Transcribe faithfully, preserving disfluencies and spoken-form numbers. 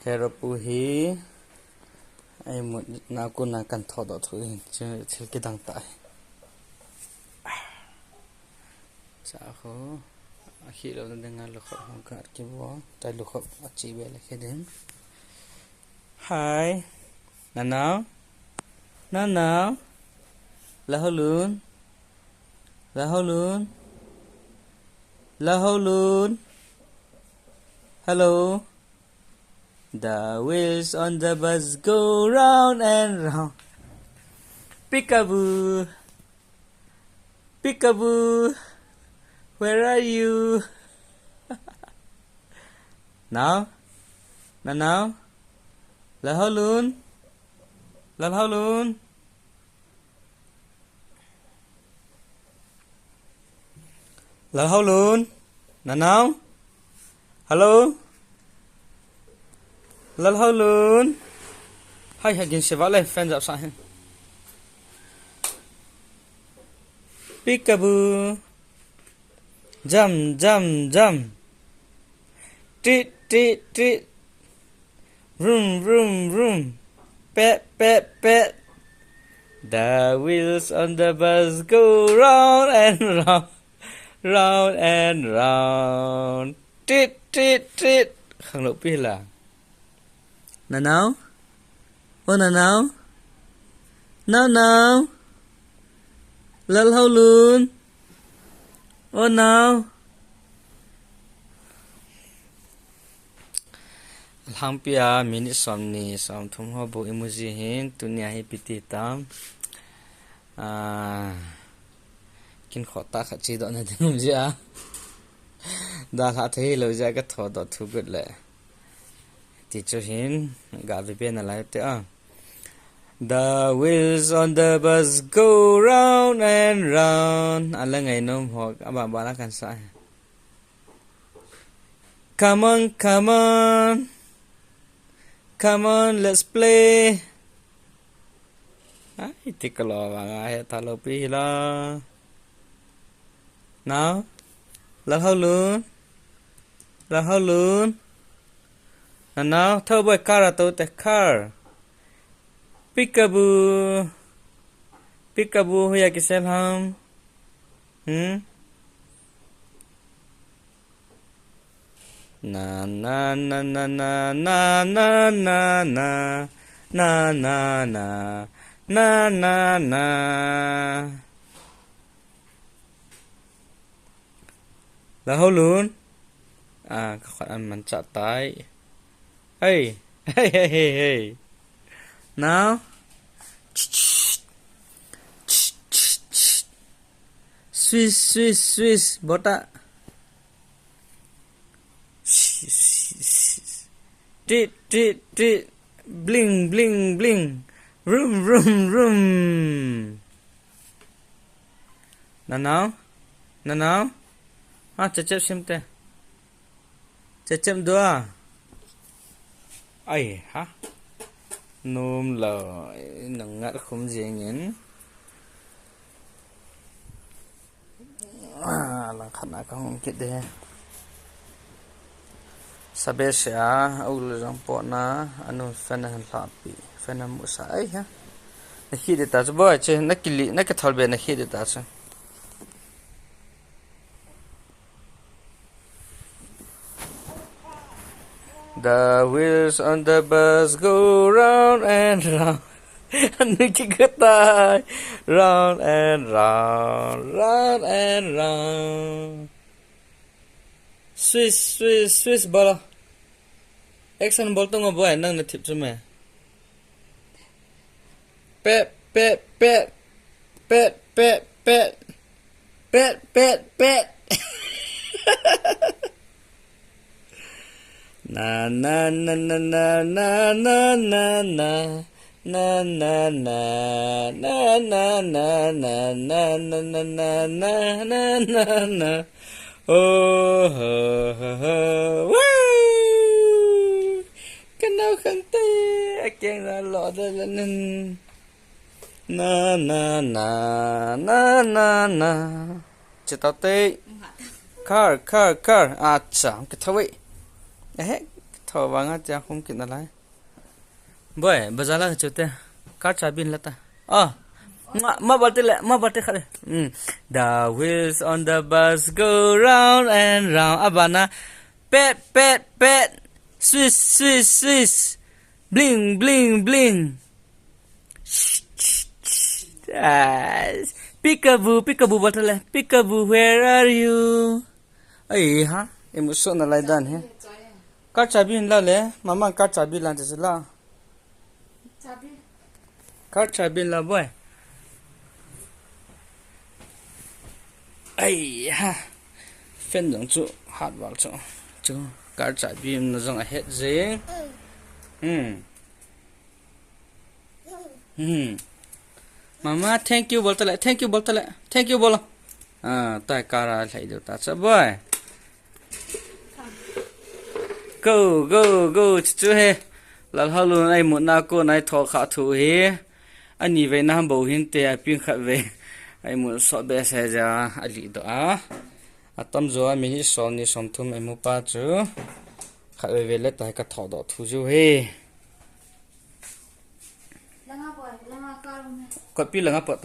Hero pu hi. Ai mu na ku na kan tho do thu hin. Chu thil kidang ta. Cha ho. A hi lo na ding a lu khop ho ka ki bo. Tai lu khop a chi be le ke ding. Hi. Nanao. Nanao. Laholun. Laholun. Laholun. Hello. The wheels on the bus go round and round. Peekaboo. Peekaboo. Where are you? Nao? Nanao? Lalhaolun? Lalhaolun? Lalhaolun? Nanao? Hello? Lalhaolun? Hai, hai, gin seva le, fan jap sa hin. Peekaboo. Jump, jump, jump. Treat, treat, treat. Vroom, vroom, vroom. Pet, pet, pet. The wheels on the bus go round and round, round and round. Treat, treat, treat. Khangloupi la. Nanao? O Nanao? Nanao? Lalhaolun? O Nao? Lhangpi a minute somni, somthum ho bou imu ji hin, tunia hi ipi ti tam. Ah, kin khota khat chedoh na ding um jia. Dalha thei lou jia ka thodoh thu got le. Ti chu hin, ga ve be nalai te a. The wheels on the bus go round and round. A la ngainom ho, a ba ba la kan sa. Come on, come on. Come on, let's play. Ai, ti ka lo vang a, he ta lo pi hi la. Nao? Lalhaolun? Lalhaolun? Nanao, thao boi car a tou te car. Peekaboo. Peekaboo, hoiya kisel ham? Hmm? Na, na, na, na, na, na, na, na, na, na, na, na, na, na. Lalhaolun. Ah, ka khut an man cha tai. Hey, hey, hey, hey, hey. Nao. Swish, swish, swish, bota. Tit, tit, tit. Bling, bling, bling. Vroom, vroom, vroom. Nanao? Nanao? Ah, chechep sim te. Chechep dua. Ai, ha? Nom lo, nang ngat khum jing in. Ah, lang khat na ka hung kit de. Sabe se a, a ul jong po na, anu fan han hla pi, fan han mu sa ai ha. Na khi de ta chu boi che, na kili, na kithol be na khi de ta chu. The wheels on the bus go round and round. Ani ki katai. Round and round, round and round. Swish, swish, swish, bol. Action bol tung boi, nang na thip chu me. Pet, pet, pet. Pet, pet, pet. Pet, pet, pet. Na, na, na, na. Na, na, na, na, na. Oh, ho, ho, ho. Woo! Ka nao khang te, a keng na lo da la nin. Na, na, na, na, na, na. Che ta te. Car, car, car. Acha, ka thawi. Eh, Tho vanga tia khum kit nalai. Boy, bazar la chu te. Car chabi la ta. Ah. Ma, ma balte le, ma balte khale. Hmm. The wheels on the bus go round and round. Abana. Pet, pet, pet. Swish, swish, swish. Bling, bling, bling. Ah, peekaboo, peekaboo balte le. Peekaboo, where are you? Ai ha, imu so nalai dan he. Car chabi la le, mama car chabi la te la. Chabi. Car chabi la boy. Ai ha. Fan jong chu hat val chu. Chu car chabi na jong a het je. Hmm. Hmm. Mama, thank you bol tale, thank you bol tale, thank you bol. Ah, tai car a lhai deu ta cha boy. Go, go, go, chu chu he. Lal halu nai mu na ko nai tho kha thu he. Ani ve na bo hin te a pin khat ve. Ai mu so be se ja a li do a. Atam jo a minute som ni som thum ai mu pa chu. Khat ve ve le tai ka tho do thu ju he. Langa boy, langa car me. Kopi langa pot.